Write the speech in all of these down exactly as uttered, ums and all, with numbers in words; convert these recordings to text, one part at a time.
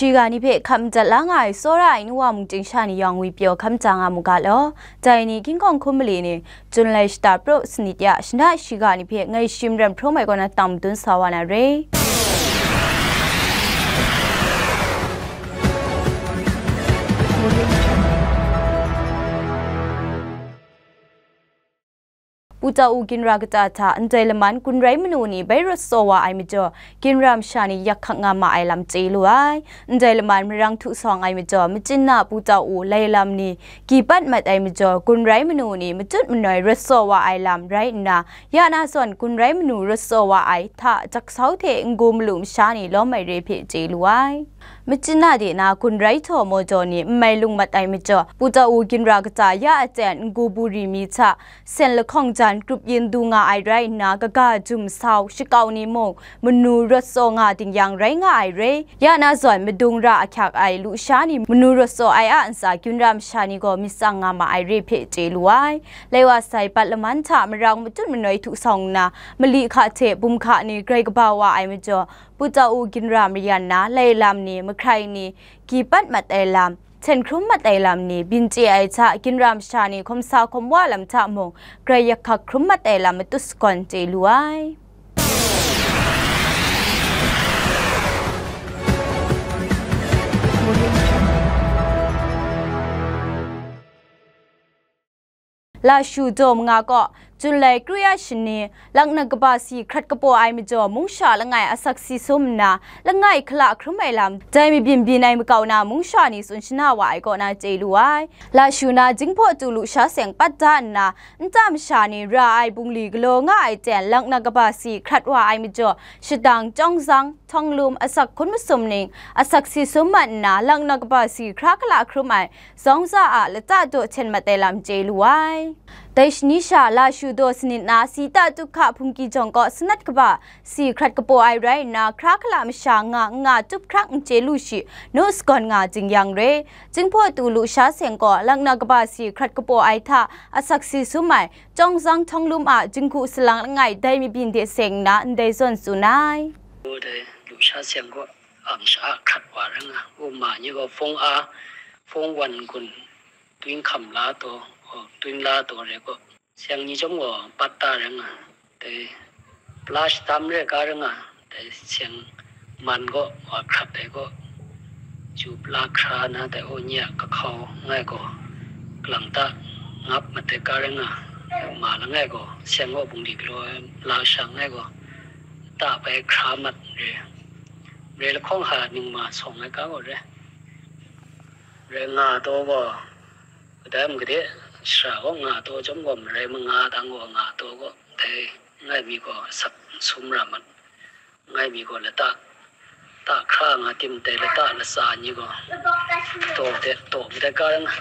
Shiga ni hpe hkap madat la nga ai tsawra ai nu wa mungchying sha ni yawng ngwi pyaw hkam ja nga mu ga law. Dai ni King Kong hkum mali ni, Jun lai shata praw sanit ya shana shiga ni hpe ngai shim ram hprawm ai kaw na tang madun sa wa na re. Pu Tau Ginra kata hta ndai laman gun rai manu ni bai rawt tsaw wa ai majaw, Ginra masha ni yak hkak nga ma ai lam chye lu ai. Ndai laman marang htu sawng ai majaw, machin na Pu Tau lai lam ni gyi pat mat ai majaw, gun rai manu ni matut manoi rawt tsaw wa ai lam rai nna, ya na zawn gun rai manu rawt tsaw wa ai hta jaksau hte n-gu malu masha ni lawm ai re hpe chye lu ai. Machin na de na gun rai htaw maw jaw ni n mai lung mat ai majaw, Pu Tau Ginra kata ya aten n-gu buri mi hta, sen lahkawng jan grup yin du nga ai rai nna, kaga jum sau, shakau ni mung, manu rawt tsaw nga ding yang rai nga ai re. Ya na zawn madung ra ahkyak ai lusha ni manu rawt tsaw ai a ntsa Ginra masha ni gaw myit tsang nga ma ai re hpe chye lu ai. Lai wa sai, bat laman hta marang matut manoi htu sawng nna, mali hka hte bum hka ni grai kaba wa ai majaw, Pu Tau Ginra mayan na, lai lam ni, mahkrai ni, gyi pat mat ai lam, hten hkrum mat ai lam ni, byin chye ai hta, Ginra masha ni hkawm sa hkawm wa lam hta mung, grai yak hkak hkrum mat ai lam matut sagawn chye lu ai. Lashu daw manga kaw, Jun lai kru ya shani, laknak kaba si hkrat kapaw ai majaw, mungsha langai asak si sum nna, langai hkala hkrum ai lam, dai mabyin byin ai makau na mungsha ni tsun shana wa ai kaw na chye lu ai. Lashu na, Jinghpaw tu lusha seng pat da nna, nta masha ni ra ai bungli galaw nga ai ten, laknak kaba si hkrat wa ai majaw, shadang, chyawng zang, htawng lum, asak hkun masum ning, asak si sum mat nna, laknak kaba si hkra hkala hkrum ai, zawng za a lata daw hten mat ai lam chye lu ai. Dai shani sha, Lashu daw sanit na, Sita Tuhka Hpungki jawng kaw sanat kaba si hkrat kapaw ai rai nna, hkra hkala masha nga n nga tup hkrak n chye lu shi, nu sagawn nga jing yang re. Jinghpaw tu lusha seng kaw, laknak kaba si hkrat kapaw ai hta, asak si sum ai, chyawng zang htawng lum a, jinghku salang langai dai mabyin de seng nna, ndai zawn tsun ai. Dai lusha seng kaw, a masha hkrat wa rai nga, u ma ni gaw hpung a, hpung wan gun, twin hkam la taw, o, twin la taw re gaw, seng ni chyawm gaw pat ta rai nga, dai pla shatam re ka rai nga, dai seng man gaw wa hkrap ai gaw, ju pla hkra na dai o ni a kahkau ngai gaw, kalang ta ngap mat ai ka rai nga, ma langai gaw, seng gaw bungli galaw ai la sha ngai gaw, ta bai hkra mat re, re lahkawng ha ningma sawng ai ka gaw re, re nga taw gaw, kadai mung gade shara gaw nga taw chyawm gaw, marai manga dang gaw nga taw gaw, dai ngai mi gaw asak sum ra mat, ngai mi gaw lata, ta hkra nga tim dai lata latsa ni gaw, taw de, taw ndai ka rai nga.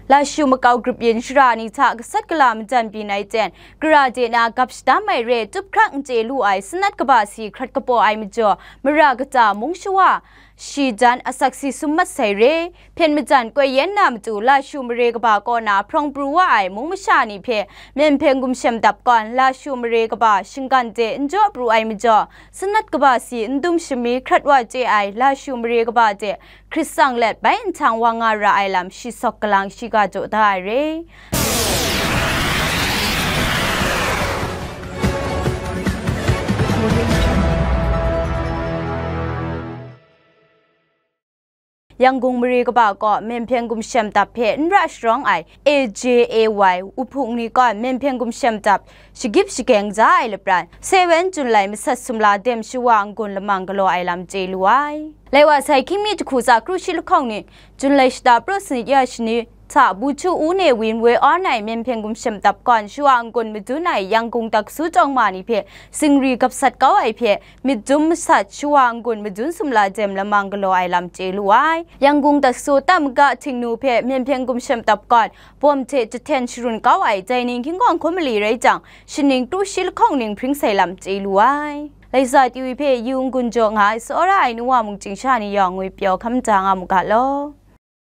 Lashu makau grup yin shara ni hta gasat gala madan byin ai ten, gara de na gap shadam ai re tup hkrak n chye lu ai sanat kaba si hkrat kapaw ai majaw, mara kata mung shawa, shi jan asak si sum mat sai re. Hpyen majan koi yen na matu Lashu mare kaba kaw na hprawng pru wa ai mung masha ni hpe Myen Hpyen Gumshem Dap kawn Lashu mare kaba shinggan de n jaw pru ai majaw, sanat kaba si n dum shami hkrat wa chye ai Lashu mare kaba de hkrit tsang let bai nhtang wa nga ra ai lam shi sawk galang shiga jaw da ai re. Yangon mare kaba kaw Myen Hpyen Gumshem Dap hpe n ra sharawng ai A J A Y wuhpung ni kawn Myen Hpyen Gumshem Dap shagip shageng za ai lapran, seven Jun lai masat sumla dem shawa n-gun lamang galaw ai lam chye lu ai. Lai wa sai, hkying mi jahku tsa kru shi lahkawng ni, Jun lai shata praw sanit ya shani hta, Buchu U Ne Win woi awn ai Myen Hpyen Gumshem Dap kawn shawa n-gun madun ai Yangon taksu tawng ma ni hpe zingri gap sat kau ai hpe, myit dum masat shawa n-gun madun sumla dem lamang galaw ai lam chye lu ai. Yangon taksu tam maga Htingnu hpe Myen Hpyen Gumshem Dap kawn bawm hte jahten sharun kau ai dai ning hkying kawng hkun mali rai jang, shaning kru shi lahkawng ning hpring sai lam chye lu ai. Laisa T V hpe Yu N-gun jaw nga ai tsawra ai nu wa mungchying sha ni yawng ngwi pyaw hkam ja nga mu ga law.